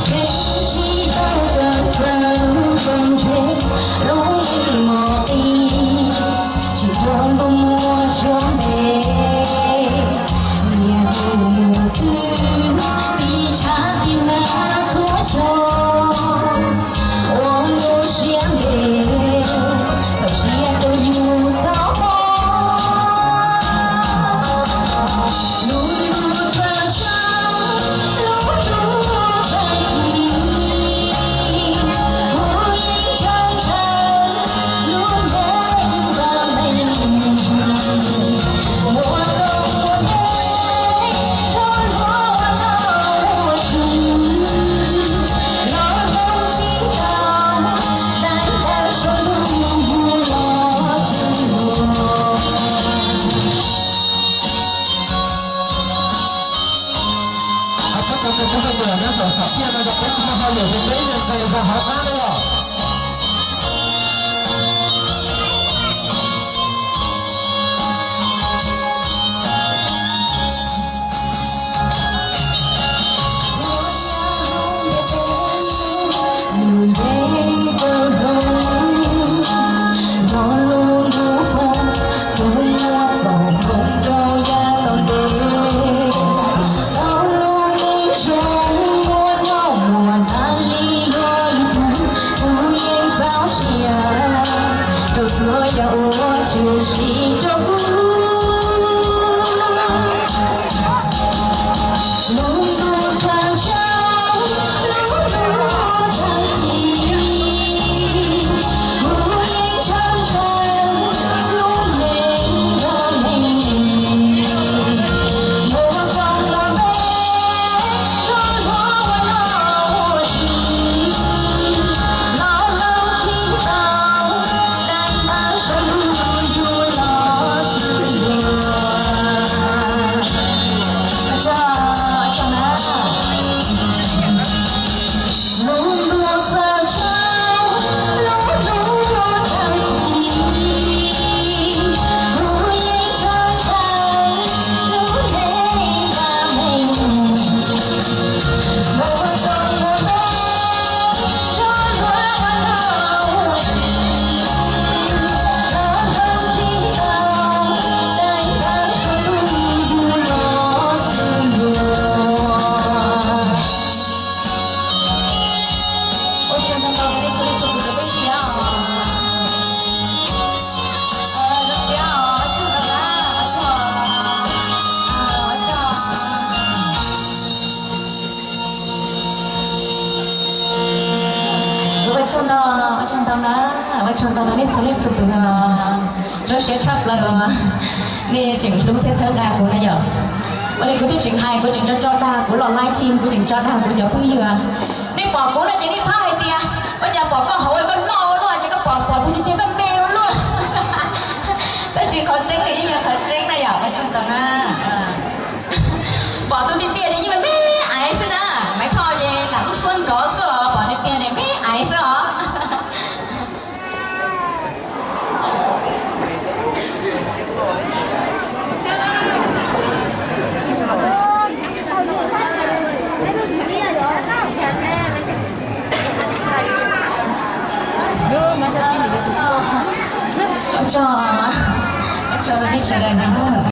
Tsis tau kawm ntawv kawm ntse lub neej mos ib, tsis tau ntuj muaj suab npe, niaj hnub mus twg tib tshab tib nag txhua xyoo, ua lub siab ntev txaus siab rau yus txoj hmoov. Lub ntuj txawm tshav, lub ntuj txawm chim, kuv yeej ntshaw ntshaw lub ntees ntawm me, muaj koob muaj npe rau luag ua nom ua tswv, los zoo tsis tau, dai ntawv saum ntuj yus los xwb los. Tab sis kuv tus tub rau tus nyob saum xam tiaj no yog peb tsis muaj hauj lwm ces peb yeej nqes zog hauv qab na yom. Nws yeej tawm hloov, zov lub ntuj foob, tus muaj txoj hmoov rau yav tom ntej. Tau lub neej zoo muaj noj muaj hnav li luag ib tug, kuv yeej txaus siab rau txhua yam uas tshwm sim rau kuv. Lub ntuj txawm tshav, lub ntuj txawm chim, kuv yeej ntshaw ntshaw lub ntees ntawm me, muaj koob muaj npe rau luag ua nom ua tswv, los lawm tsis tau, dai ntawv saum ntuj yus los xwb los. Ua tsaug, ua tsaug na. Lub ntuj txawm tshav, lub ntuj txawm chim, kuv yeej ntshaw ntshaw lub ntees ntawm me, muaj koob muaj npe rau luag ua nom ua tswv, los zoo tsis tau, dai ntawv saum ntuj yus los xwb los. Ua tsaug ntau ntau rau nej txhua leej txhua tus rau peb siab os. Zoo siab os, ua tsaug ntau na, ua tsaug, ua tsaug. Ua tsaug ntau, ua tsaug ntau na, ua tsaug ntau rau nej txhua leej txhua tus os. Zoo siab tshaj plaws os, nej tseem hlub thiab txhawb nqa kuv na yom. Ua li kuv twb tseem hais, kuv tseem tso tso dag kuv los live stream, kuv tseem tso dag kuv cov phooj ywg. Nej pom kuv no ces nej txhob hais tias ua cas pom koj hauv koj loj ua luaj ces koj pom, pom tus tiag tiag koj me ua luaj. Tab sis qhov tseeb nws yeej yog qhov tseeb na yom, ua tsaug ntau na. Pom tus tiag tiag ces yeej me me aiv xwb na, Maiv Thoj ces lam lub suab nrov xwb os, pom tiag tiag ces me aiv xwb os. Ua tsaug, ua tsaug rau nej sawv daws na.